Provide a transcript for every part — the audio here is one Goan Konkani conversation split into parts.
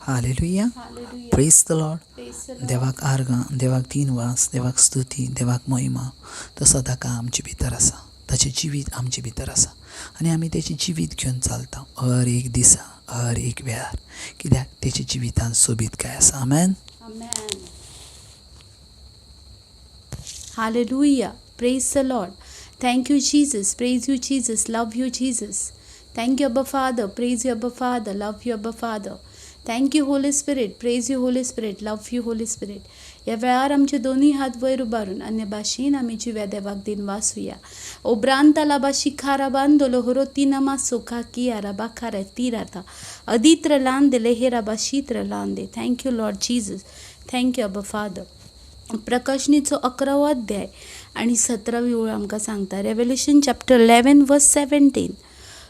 Hallelujah, praise the Lord. देवाक आर्गां, देवाक दिनवास, देवाक स्तुती, देवाक महिमा. तो सदांकाळ आमचे भितर आसा, ताचें जिवीत आमचे भितर आसा आनी आमी तेचें जिवीत घेवन चलता हर एक दिसा, हर एक वेळार, कित्याक तेच्या जिवितान सोबीतकाय आसा. आमेन. Hallelujah, praise the Lord. Thank you Jesus, praise you Jesus, love you Jesus. Thank you Abba Father, praise you Abba Father, love you Abba Father. Thank you Holy Spirit, praise you Holy Spirit, love you Holy Spirit. ह्या वेळार आमचे दोनूय हात वयर उबारून अन्य भाशेन आमी जिव्या देवाक दिनवासुया. ओब्रांत लाबा शिखारा बांदलो होरो तीनमा सोखा कियारा बाखारा तिराता अदित्र लांदे लेहेरा बाशीत्र लांदे. Thank you Lord Jesus, thank you Abba Father. प्रकाशनीचो 11वो अध्याय आनी 17वी ओळ आमकां सांगता, रेवल्युशन चॅप्टर 11 वर्स 17.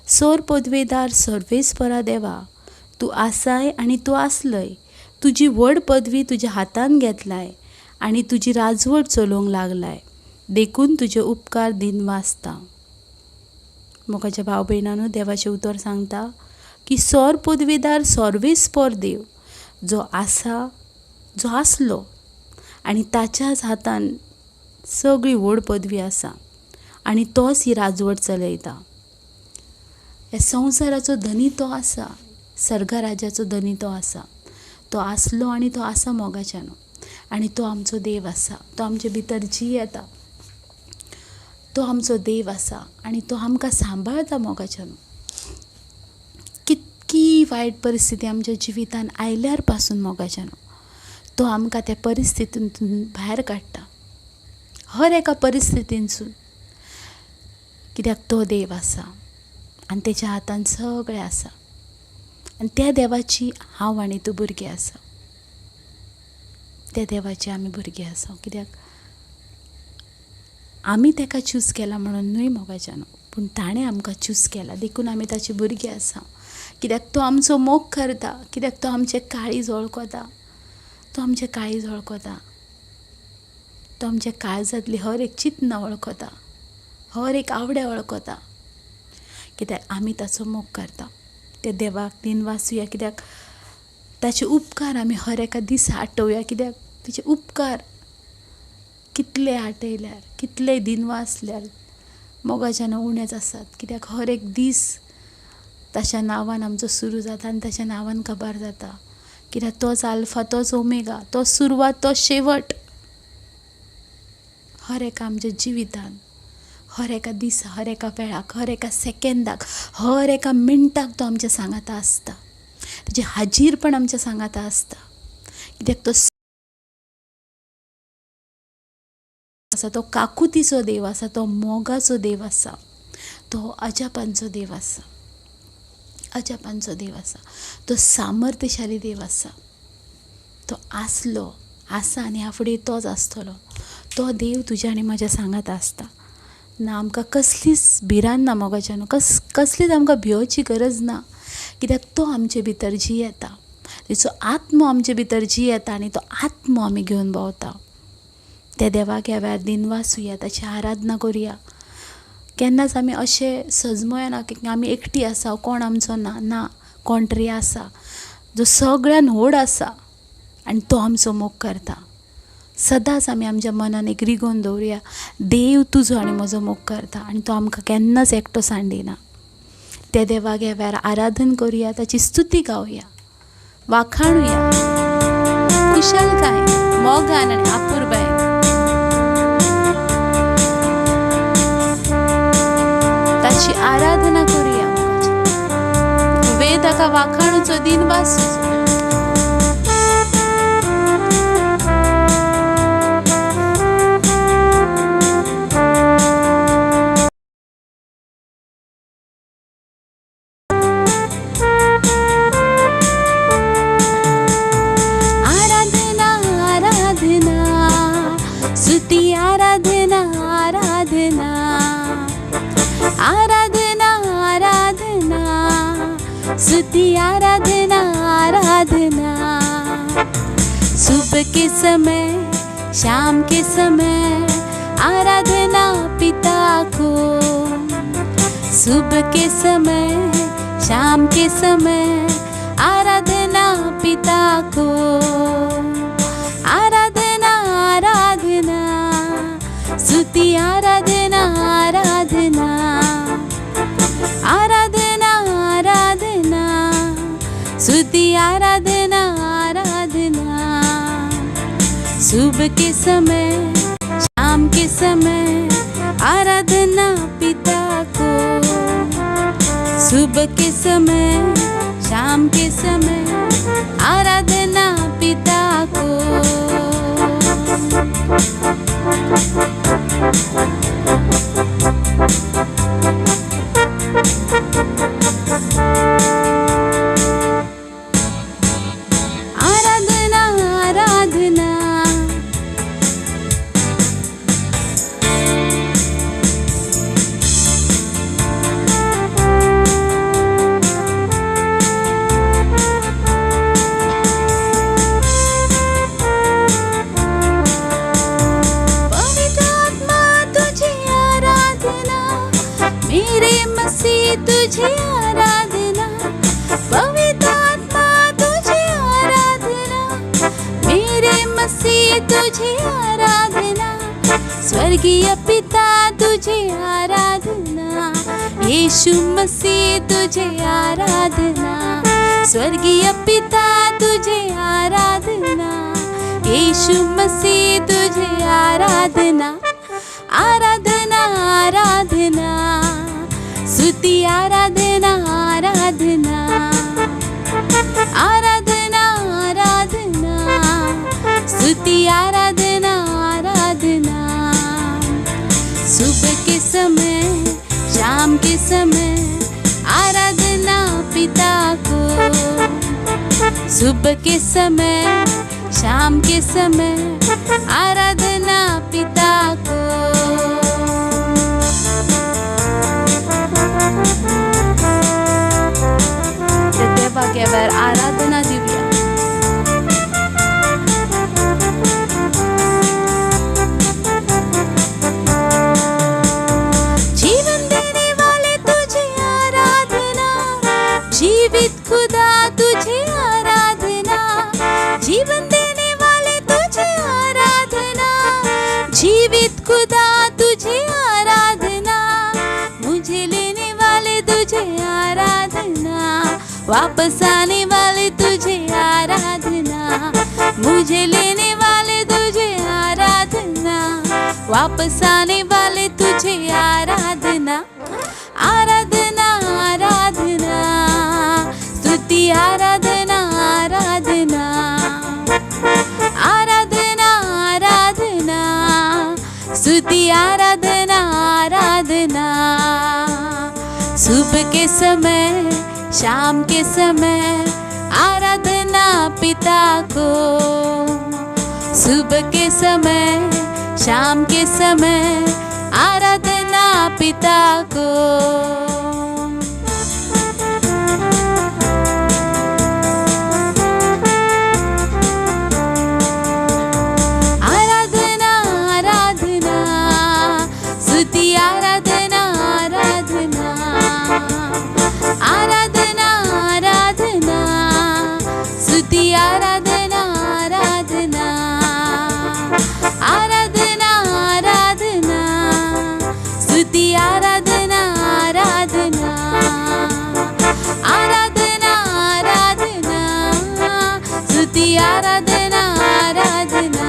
सोर पदवेदार सर्वेस्परा देवा, तूं आसाय आनी तूं आसलय. तुजी व्हड पदवी तुज्या हातान घेतलाय आनी तुजी राजवट चलोवंक लागलाय, देखून तुजे उपकार दिनवासता. मोगाच्या भाव भयणांनो, देवाचें उतर सांगता की सोर पदवेदार सर्वेस्पर देव जो आसा, जो आसलो आनी ताच्याच हातान सगळी व्हड पदवी आसा आनी तोच ही राजवट चलयता. ह्या संवसाराचो धनी तो आसा, सर्गा राजाचो धनी तो आसा. तो आसलो आनी तो आसा मोगाच्यानो, आनी तो आमचो देव आसा. तो आमचे भितर जियेता, तो आमचो देव आसा आनी तो आमकां सांबाळता मोगाच्यानो. कितकी वायट परिस्थिती आमच्या जिवितान आयल्यार पासून मोगाच्यानो, तो आमकां त्या परिस्थितींतून भायर काडटा, हर एका परिस्थितींतसून. कित्याक तो देव आसा आनी तेच्या हातान सगळें आसा आनी त्या देवाची हांव आनी तूं भुरगीं आसा. त्या देवाची आमी भुरगीं आसा, कित्याक आमी ताका चूज केला म्हणून न्हय मोगाच्यानो, पूण ताणें आमकां चूज केला देखून आमी ताची भुरगीं आसा. कित्याक तो आमचो मोग करता, कित्याक तो आमचें काळीज वळखता, तो आमचें काळीज वळखता, तो आमच्या काळजांतली हर एक चिंतना वळखता, हर एक आवडे वळखता, कित्याक आमी ताचो मोग करता. त्या देवाक दिनवासुया, कित्याक ताचे उपकार आमी हर एका दिसा आठोवया, कित्याक ताचे उपकार कितले आठयल्यार, कितले दिनवासल्यार मोगाच्यान उणेच आसात. कित्याक हर एक दीस ताच्या नांवान आमचो सुरू जाता आनी ताच्या नांवान काबार जाता. कित्याक तोच आल्फा, तोच ओमेगा, तोच सुरवात, तोच शेवट. हर एका आमच्या जिवितान, हर एका दिसा, हर एका वेळाक, हर एका सेकेंदाक, हर एका मिनटाक तो आमच्या सांगाता आसता. ताचें हाजीरपण आमच्या सांगाता आसता. कित्याक तो आसा, तो काकुतीचो देव आसा, तो मोगाचो देव आसा, तो अजापांचो देव आसा, अजापांचो देव आसा, तो सामर्थ्यशाली देव आसा. तो आसलो, आसा आनी ह्या फुडें तोच आसतलो. तो देव तुज्या आनी म्हज्या सांगाता आसता. ना आमकां कसलीच भिरांत ना मोगाच्यान, कसलीच आमकां भियोची गरज ना, कित्याक तो आमचे भितर जियेता, तेचो आत्मो आमचे भितर जियेता आनी तो आत्मो आमी घेवन भोंवता. त्या देवाक ह्या वेळार दिनवासुया, ताची आराधना करुया. केन्नाच आमी अशें सजमोया ना की आमी एकटी आसा, कोण आमचो ना. ना, कोण तरी आसा जो सगळ्यान व्हड आसा आनी तो आमचो मोग करता. सदांच आमी आमच्या मनान एक रिगोवन दवरुया, देव तुजो आनी म्हजो मोग करता आनी तो आमकां केन्नाच एकटो सांडिना. त्या देवाक ह्या वेळार आराधन करुया, ताची स्तुती गावया, वाखाणुया खुशालकाय, मोगान आनी आपुरबायेन. ताची आराधना करुया. वेद ताका वाखाणुचो, दिनवासुचो. आराधना आराधना स्तुति आराधना आराधना आराधना आराधना स्तुति आराधना आराधना. सुबह के समय, शाम के समय आराधना पिता को. सुबह के समय, शाम के समय आराधना पिता स्तुति आराधना आराधना। सुबह के समय शाम के समय आराधना पिता को। सुबह के समय शाम के समय आराधना पिता को। आराधना आराधना। पवित्र आत्मा तुझे आराधना, मेरे मसीह तुझे आराधना। पवित्र आत्मा तुझे आराधना, मेरे मसीह तुझे आराधना। स्वर्गीय पिता तुझे आराधना, यीशु मसीह तुझे आराधना। स्वर्गीय पिता तुझे आराधना, यीशु मसीह तुझे आराधना। आराधना आराधना, स्तुति आराधना आराधना। आराधना आराधना, स्तुति आराधना आराधना। सुबह के समय शाम के समय आराधना पिता को। सुबह के समय शाम के समय आराधना पिता को। तर देवाक ह्या वेळार आराधना दिवया। जीवन देने वाले तुझे आराधना, जीवित खुदा तुझे आराधना। जीवन देने वाले तुझे आराधना, जीवित खुदा तुझे आराधना। मुझे लेने वाले तुझे आराधना, वापस आने वाले तुझे आराधना। मुझे लेने वाले तुझे आराधना, वापस आने वाले तुझे आराधना। आराधना आराधना, स्तुति आराधना आराधना। आराधना आराधना, स्तुति आराधना आराधना। सुबह के समय शाम के समय आराधना पिता को। सुबह के समय शाम के समय आराधना पिता को। आराधना आराधना, स्तुति आराधना आराधना। आराधना आराधना, स्तुति आराधना आराधना। आराधना आराधना, स्तुति आराधना आराधना। आराधना आराधना, स्तुति आराधना आराधना।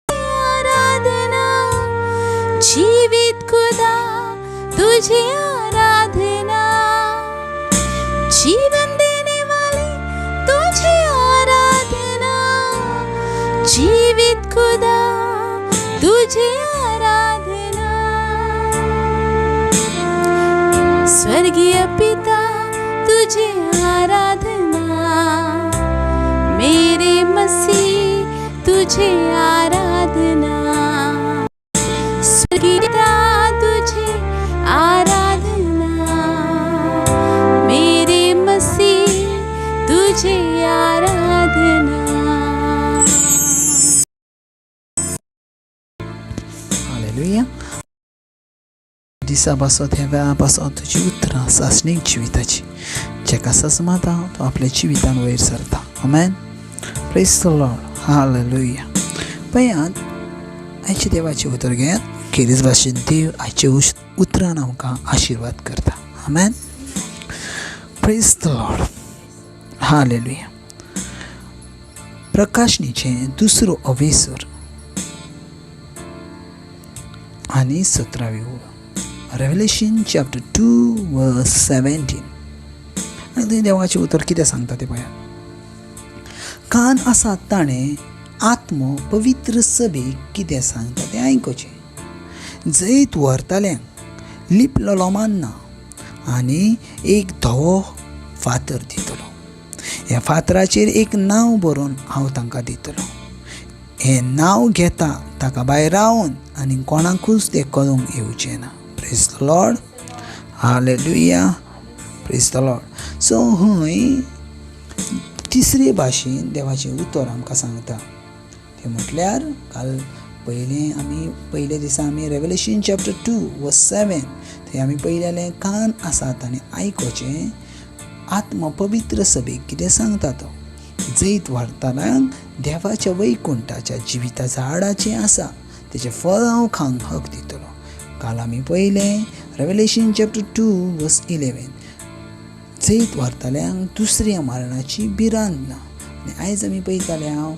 आराधना, जीवित खुदा तुझे आराधना। जीवन देने वाले तुझे आराधना, जीवित खुदा तुझे आराधना। स्वर्गीय पिता तुझे आराधना, मेरे मसीह तुझे आराधना। स्वर्गीय पिता तुझे आराधना, मेरे मसीह तुझे आराधना। हालेलुया। दिसा पासत, ह्या वेळा पासत तुजी उतरां सासणीक जिविताची, जेका सजमाता तो आपल्या जिवितान वयर सरता. आमेन. Praise the Lord. Hallelujah. पळयात आयचें देवाचें उतर घेयात. खेरीज भाशेन देव आयचे उतरान आमकां आशिर्वाद करता. आमेन. Praise the Lord. Hallelujah. प्रकाशनीचें दुसरो अवेसर आनी 17वी ओळ, रेवलेशन चॅप्टर 2 वर्स 17. आनी थंय देवाचें उतर कितें सांगता तें पळयात. कान आसा ताणें आत्मो पवित्र सभेक कितें सांगता तें आयकुचें. जैत व्हरतल्यांक लिपलेलो मान्ना आनी एक धवो फातर दितलो. ह्या फातराचेर एक नांव बरोवन हांव तांकां दितलो. हें नांव घेता ताका भायर रावन आनी कोणाकूच तें करूंक येवचें ना. Praise the Lord. Hallelujah. Praise the Lord. So हय तिसरे भाशेन देवाचें उतर आमकां सांगता तें म्हटल्यार काल पयलें आमी पयले दिसा आमी रेवलेशन चॅप्टर 2 वर्स 7 थंय आमी पयलें कान आसात आनी आयकुचें आत्मा पवित्र सभेक कितें सांगता तो. जैत व्हरतल्यांक देवाच्या वैकुंठाच्या जिविता झाडाचें आसा तेचें फळ हांव खावंक हक दितलो. काल आमी पयलें रेवलेशन चॅप्टर 2 वर्स 11 जैत व्हरतल्यांक दुसऱ्या मरणाची भिरांत ना. आनी आयज आमी पळयताले हांव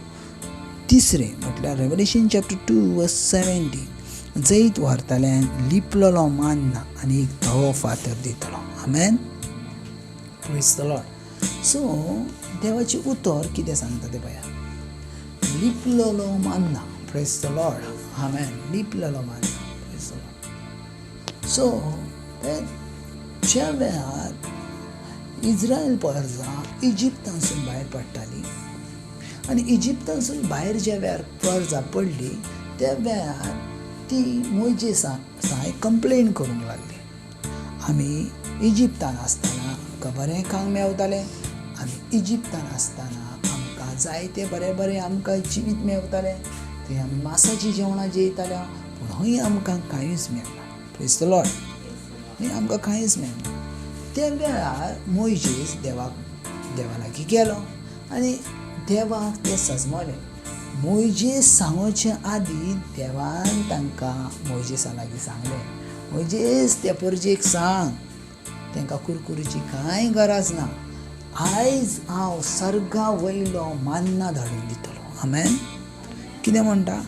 तिसरें म्हटल्यार रेवलेशन चॅप्टर 2 वर्स 17 जैत व्हरतल्यांक लिपलेलो मान्ना आनी एक धवो फातर दितलो. आमेन. Praise the Lord. सो देवाचें उतर कितें सांगता तें पळयात. लिपलेलो मान्ना. Praise the Lord. आमेन. लिपलेलो मान्ना. Praise the Lord. सो ज्या वेळार इज्रायल प्रजा इजिप्तांसून भायर पडटाली आनी इजिप्तांसून भायर ज्या वेळार प्रजा पडली त्या वेळार ती मोयजेसाक कंप्लेन करूंक लागली. आमी इजिप्तान आसतना आमकां बरें खावंक मेवतालें, आमी इजिप्तान आसतना आमकां जायते बरें बरें आमकां जिवीत मेवतालें, थंय आमी मासाचीं जेवणां जेयताले, पूण हय आमकां कांयच मेळना. Praise the Lord. हय आमकां कांयच मेळना. त्या वेळार मोयजेस देवा लागीं गेलो आनी देवाक तें सजमलें. मोयजेस सांगोचे आदी देवान तांकां मोयजेसा लागीं सांगलें, मोयजेस त्या परजेक सांग तांकां कुरकुरीची कांय गरज ना, आयज हांव सर्गा वयलो मान्ना धाडून दितलो. आमेन. कितें म्हणटा?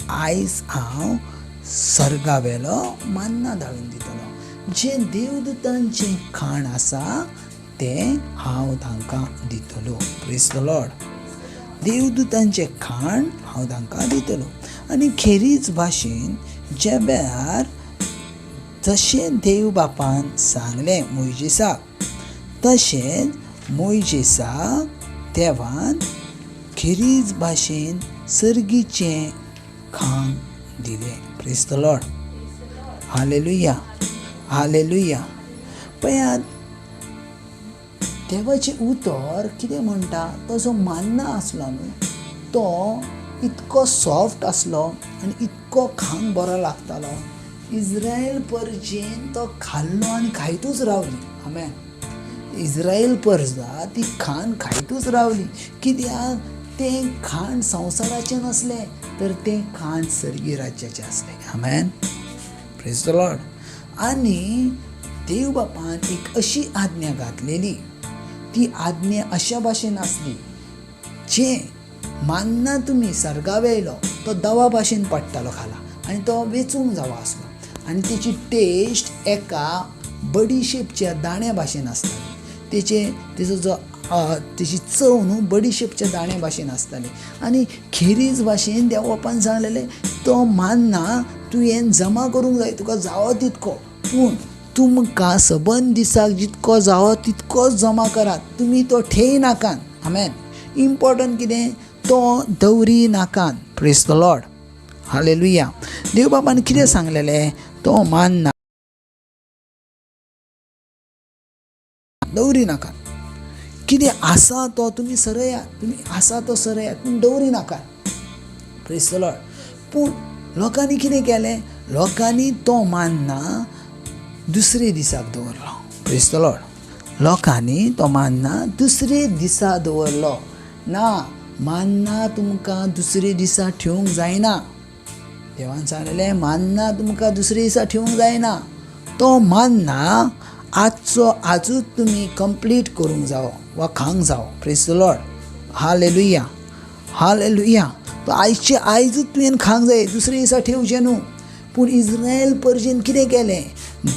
आयज हांव सर्गा वेलो मान्ना धाडून दितलो. जें देवदूतांचें खाण आसा तें हांव तांकां दितलो. Praise the Lord. देवदूतांचें खाण हांव तांकां दितलो. आनी खेरीज भाशेन ज्या वेळार जशें देव बापान सांगलें मोयजेसाक तशेंच मोयजेसाक देवान खेरीज भाशेन सर्गीचें खाण दिलें. Praise the Lord. Hallelujah. Hallelujah. पळयात देवाचें उतर कितें म्हणटा, तो जो मान्ना आसलो न्हू तो इतको सॉफ्ट आसलो आनी इतको खावंक बरो लागतालो. इज्रायल परजेन तो खाल्लो आनी खायतूच रावली. आमेन. इज्रायल परजा ती खाण खायतूच रावली. कित्याक? तें खाण संवसाराचें नासलें तर तें खाण सर्गी राज्याचें आसलें. आमेन. Praise the Lord. आनी देव बापान एक अशी आज्ञा घातलेली, ती आज्ञा अशा भाशेन आसली, जें मान्ना तुमी सर्गा वेयलो तो दवा भाशेन पडटालो खाला आनी तो वेचूंक जावो आसलो आनी तेची टेस्ट एका बडिशेपच्या दाण्या भाशेन आसताली. तेचो जो तेची चव न्हू बडिशेपच्या दाण्या भाशेन आसताली. आनी खेरीज भाशेन देव बापान सांगलेलें तो मान्ना तुवें जमा करूंक जाय, तुका जावो तितको, पूण तुमकां सबंद दिसाक जितको जावो तितकोच जमा करात, तुमी तो ठेय नाकात. आमेन. इम्पॉर्टंट कितें? तो दवरी नाकात. Praise the Lord. Hallelujah. देव बाबान कितें सांगलेलें? तो मान्ना दवरी नाकात, कितें आसा तो तुमी सरयात, तुमी आसा तो सरयात, पूण दवरी नाकात. Praise the Lord. पूण लोकांनी कितें केलें? लोकांनी तो मान्ना दुसरे दिसाक दवरलो. प्रेज the Lord. लोकांनी तो मान्ना दुसरे दिसा दवरलो. ना, मान्ना तुमकां दुसरे दिसा ठेवंक जायना. देवान सांगलेलें मान्ना तुमकां दुसरे दिसा ठेवंक जायना. तो मान्ना आजचो आजूच तुमी कंप्लीट करूंक जावो वा खावंक जावो. Praise the Lord. Hallelujah, hallelujah. तो आयचे आयजूच तुवें खावंक जाय, दुसरे दिसा ठेवचें न्हू. पूण इस्रायल परजेन कितें केलें?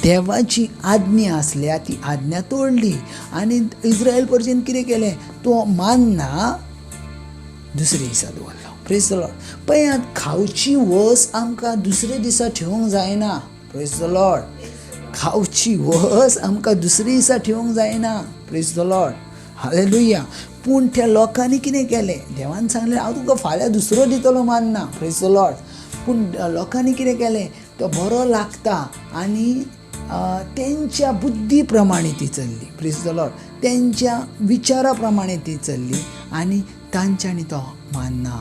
देवाची आज्ञा आसल्या ती आज्ञा तोडली आनी इस्रायल परजेन कितें केलें? तो मान्ना दुसरे दिसा दवरलो. Praise the Lord. पळयात, खावची वस आमकां दुसरे दिसा ठेवंक जायना. Praise the Lord. खावची वस आमकां दुसरे दिसा ठेवंक जायना. Praise the Lord. Hallelujah. पूण त्या लोकांनी कितें केलें? देवान सांगलें हांव तुका फाल्यां दुसरो दितलो मान्ना. Praise the Lord. पूण लोकांनी कितें केलें? तो बरो लागता आनी तेंच्या बुद्धी प्रमाणे ती चल्ली. Praise the Lord. तेंच्या विचारा प्रमाणे ती चल्ली आनी तांच्यांनी तो मान्ना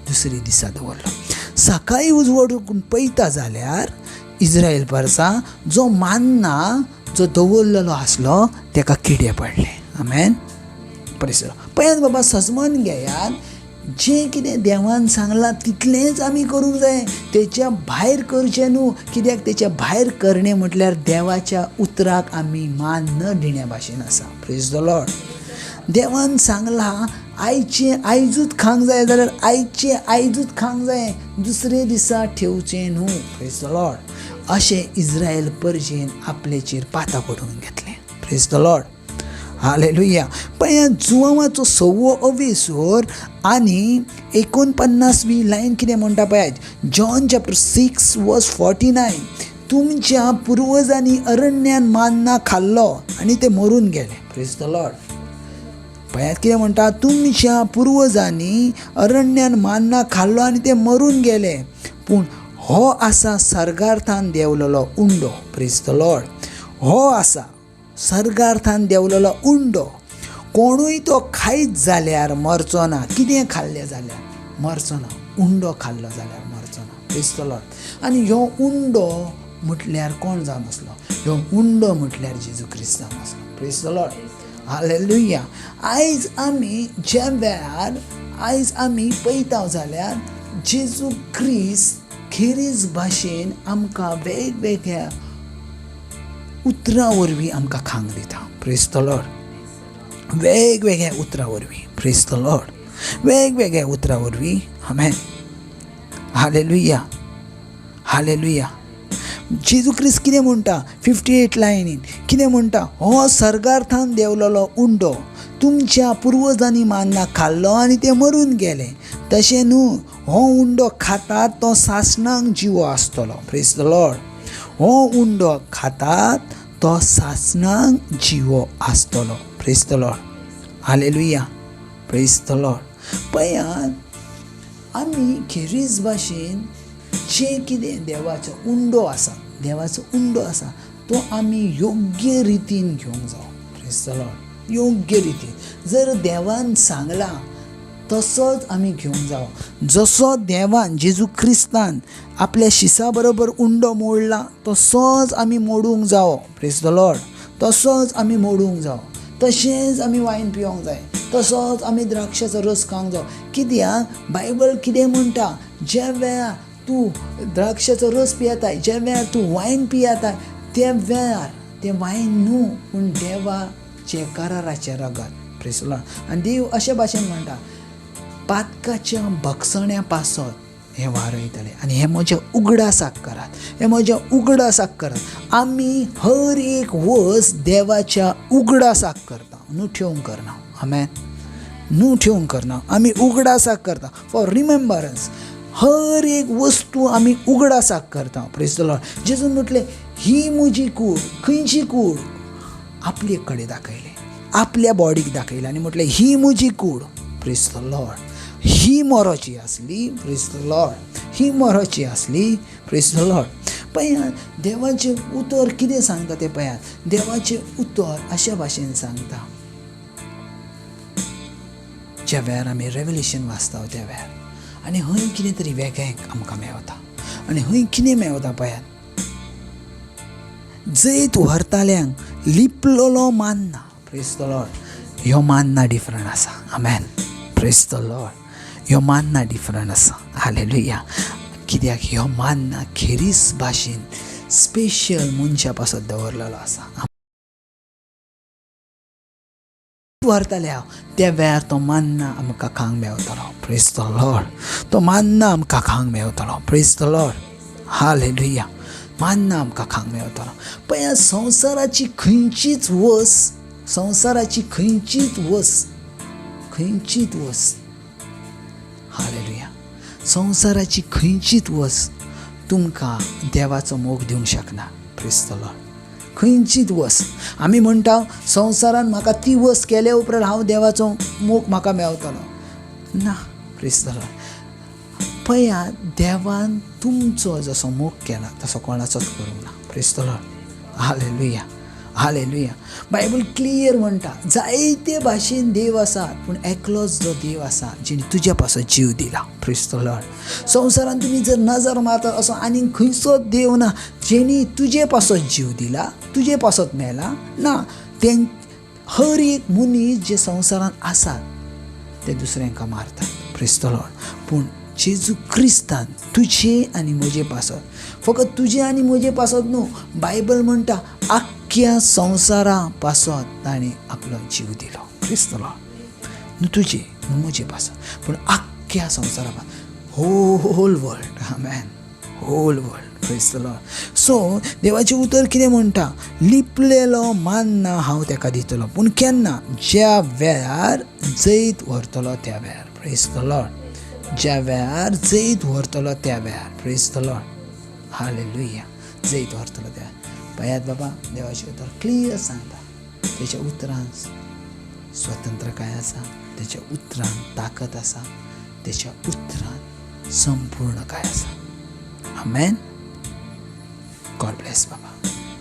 दुसरे दिसा दवरलो. सकाळीं उजवाड पळयता जाल्यार इस्रायल परसा जो मान्ना जो दवरलेलो आसलो तेका किडे पडले. आमेन. Praise the Lord. पळयात बाबा, सजमन घेयात, जें कितें देवान सांगलां तितलेंच आमी करूंक जाय, तेच्या भायर करचें न्हू. कित्याक तेच्या भायर करणें म्हटल्यार देवाच्या उतराक आमी मान न दिण्या भाशेन आसा. Praise the Lord. देवान सांगलां आयचें आयजूच खावंक जाय जाल्यार आयचें आयजूच खावंक जाय, दुसरे दिसा ठेवचें न्हू. Praise the Lord. अशें इस्रायल परजेन आपलेचेर पाता पडून घेतलें. Praise the Lord. Hallelujah. पळयात, जुवांवाचो 6वो अवेसोर आनी 49वी लायन कितें म्हणटा पळयात. जॉन चॅप्टर 6 वर्स 49. तुमच्या पुर्वजांनी अरण्यान मान्ना खाल्लो आनी ते मरून गेले. Praise the Lord. पळयात कितें म्हणटा, तुमच्या पुर्वजांनी अरण्यान मान्ना खाल्लो आनी ते मरून गेले, पूण हो आसा सर्गार्थान देंवलेलो उंडो. Praise the Lord. हो आसा सर्गार्थान देंवलेलो उंडो. कोणूय तो खायत जाल्यार मरचो ना. कितें खाल्लें जाल्यार मरचो ना? उंडो खाल्लो जाल्यार मरचो ना. Praise the Lord. आनी ह्यो उंडो म्हटल्यार कोण जावन आसलो? ह्यो उंडो म्हटल्यार जेजू क्रिस्त जावन आसलो. Praise the Lord. Hallelujah. आयज आमी ज्या वेळार आयज आमी पळयता जाल्यार जेजू क्रिस्त खेरीज भाशेन आमकां वेगवेगळ्या उतरां वरवीं आमकां खांग दिता. Praise the Lord. वेगवेगळ्या उतरां वरवीं. Praise the Lord. वेगवेगळ्या उतरां वरवीं. Amen. Hallelujah, hallelujah. Jezu Krist कितें म्हणटा? 58 लायनीन कितें म्हणटा? हो सर्गार्थान देंवलेलो उंडो, तुमच्या पुर्वजांनी मान्ना खाल्लो आनी ते मरून गेले, तशें न्हू, हो उंडो खातात तो सासणाक जिवो आसतलो. Praise the Lord. हो उंडो खातात तो सासणाक जिवो आसतलो. Praise the Lord. Hallelujah. Praise the Lord. पळयात, आमी खेरीज भाशेन जें कितें देवाचो उंडो आसा, देवाचो उंडो आसा तो आमी योग्य रितीन घेवंक जावो. Praise the Lord. योग्य रितीन जर देवान सांगलां तसोच आमी घेवंक जावो. जसो देवान जेजू क्रिस्तान आपल्या शिसा बरोबर उंडो मोडला तसोच आमी मोडूंक जावो. Praise the Lord. तसोच आमी मोडूंक जावो, तशेंच आमी वायन पिवंक जाय, तसोच आमी द्राक्षाचो रस खावंक जावो. कित्याक बायबल कितें म्हणटा? ज्या वेळार तूं द्राक्षाचो रस पियेताय, ज्या वेळार तूं वायन पियेताय, त्या वेळार तें वायन न्हू पूण देवाचें कराराचें रगत. Praise the Lord. आनी देव अशे भाशेन म्हणटा, पातकाच्या भगसण्या पासत हें वारयतलें आनी हें म्हज्या उगडासाक करात, हें म्हज्या उगडासाक करात. आमी हर एक वस देवाच्या उगडासाक करता, न्हू ठेवंक करना. आमेन. न्हू ठेवंक करना, आमी उगडासाक करता फॉर रिमेंबरन्स. हर एक वस्तू आमी उगडासाक करता. Praise the Lord. जेजून म्हटलें, ही म्हजी कूड. खंयची कूड? आपले कडेन दाखयलें, आपल्या बॉडीक दाखयलें आनी म्हटलें ही म्हजी कूड. Praise the Lord. ही मोरोची आसली. Praise the Lord. ही मोरोची आसली. Praise the Lord. पळयात, देवाचें उतर कितें सांगता तें पळयात. देवाचें उतर अशा भाशेन सांगता, ज्या वेळार आमी रेवलेशन वाचता त्या वेळार आनी हय कितें तरी वेगळें आमकां मेवता. आनी हय कितें मेवता पळयात, जैत व्हरताल्यांक लिपलेलो मान्ना. प्रेज the Lord. ह्यो मान्ना डिफरंट आसा. आमेन. प्रेज the Lord. ह्यो मान्ना डिफरंट आसा. हालेलुया. कित्याक ह्यो मान्ना खेरीज भाशेन स्पेशल मनशा पासत दवरलेलो आसा. व्हरताले हांव त्या वेळार तो मान्ना आमकां खावंक मेवतलो. प्रेज the Lord. तो मान्ना आमकां खावंक मेवतलो. Praise the Lord. Hallelujah. मान्ना आमकां खावंक मेवतलो. पळया संवसाराची खंयचीच वस, संवसाराची खंयचीच वस, खंयचीच वस, हालेलुया, संवसाराची खंयचीच वस तुमकां देवाचो मोग दिवंक शकना. प्रेज the Lord. खंयचीच वस. आमी म्हणटा संवसारान म्हाका ती वस केल्या उपरांत हांव देवाचो मोग म्हाका मेवतलो ना. प्रेज the Lord. पळया देवान तुमचो जसो मोग केला तसो कोणाचोच करूंक ना. Praise the Lord. Hallelujah. Hallelujah. Bible clear म्हणटा जायते भाशेन देव आसा पूण एकलोच जो देव आसा जेणे तुज्या पासत जीव दिला. Praise the Lord. संवसारान तुमी जर नजर मारता असो आनीक खंयचोच देव ना जेणी तुजे पासत जीव दिला, तुजे पासत मेला ना. ते हर एक मनीस जे संवसारान आसात ते दुसऱ्यांका मारतात. प्रेज the Lord. पूण जेजू क्रिस्तान तुजे आनी म्हजे पासत, फकत तुजे आनी म्हजे पासत न्हू, बायबल म्हणटा आख्ख्या संवसारा पासत ताणें आपलो जीव दिलो. Praise the Lord. न्हू तुजे न्हू म्हजे पासत पूण आख्ख्या संवसारा पासत, whole world. Amen. Whole world. Praise the Lord. So देवाचें उतर कितें म्हणटा, लिपलेलो मान्ना हांव तेका दितलो, पूण केन्ना? ज्या वेळार जैत व्हरतलो त्या वेळार. Praise the Lord. ज्या वेळार जैत व्हरतलो त्या वेळार. Praise the Lord. Hallelujah. जैत व्हरतलो त्या. पळयात बाबा, देवाचें उतर क्लियर सांगता. तेच्या उतरान स्वतंत्रकाय आसा, तेच्या उतरान ताकत आसा, तेच्या उतरान संपूर्ण काय आसा. आमेन. गॉड ब्लेस बाबा.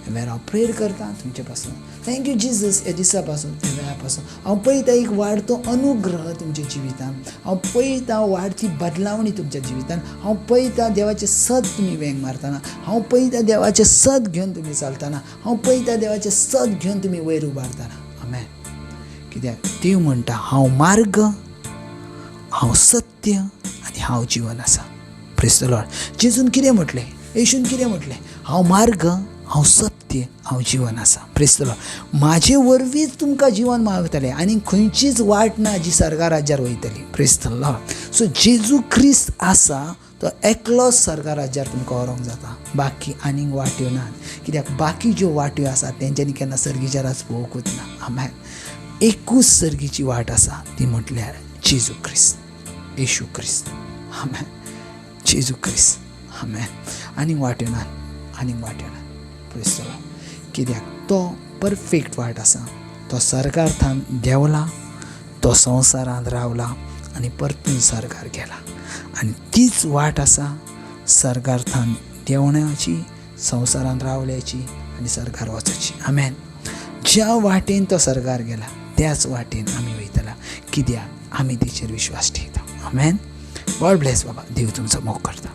ह्या वेळार हांव प्रेयर करता तुमचे पासून. Thank you Jesus. ह्या दिसा पासून, ह्या वेळा पासून हांव पळयता एक वाडतो अनुग्रह तुमच्या जिवितान. हांव पळयता वाडती बदलावणी तुमच्या जिवितान. हांव पळयता देवाचें सत तुमी वेंग मारतना. हांव पळयता देवाचें सत घेवन तुमी चलतना. हांव पळयता देवाचें सत घेवन तुमी वयर उबारतना. आमेन. कित्याक देव म्हणटा हांव मार्ग, हांव सत्य आनी हांव जिवन आसा. Praise the Lord. जेजून कितें म्हटलें, येशून कितें म्हटलें, हांव मार्ग, हांव सत्य, हांव जिवन आसा. Praise the Lord. म्हाजे वरवींच तुमकां जिवन मावतलें आनी खंयचीच वाट ना जी सर्गा राज्यार वयतली. Praise the Lord. सो जेजू क्रिस्त आसा तो एकलोच सर्गा राज्यार तुमकां व्हरोंक जाता, बाकी आनीक वाट्यो ना. कित्याक बाकी ज्यो वाट्यो आसा तेंच्यांनी केन्ना सर्गीच्या राज पळोवंकूच ना. आमेन. एकूच सर्गीची वाट आसा ती म्हटल्यार जेजू क्रिस्त, येशू क्रिस्त. आमेन. जेजू क्रिस्त. आमेन. आनीक वाट्यो ना, आनीक वाट्यो ना. Praise the Lord. कित्याक तो परफेक्ट वाट आसा. तो सर्गार थावन देंवला, तो संवसारांत रावला आनी परतून सर्गार गेला. आनी तीच वाट आसा सर्गार थावन देंवण्याची, संवसारांत रावल्याची आनी सर्गार वचची. आमेन. ज्या वाटेन तो सर्गार गेला त्याच वाटेन आमी वयतला, कित्याक आमी तेचेर विश्वास ठेयता. आमेन. गॉड ब्लेस बाबा. देव तुमचो मोग करता.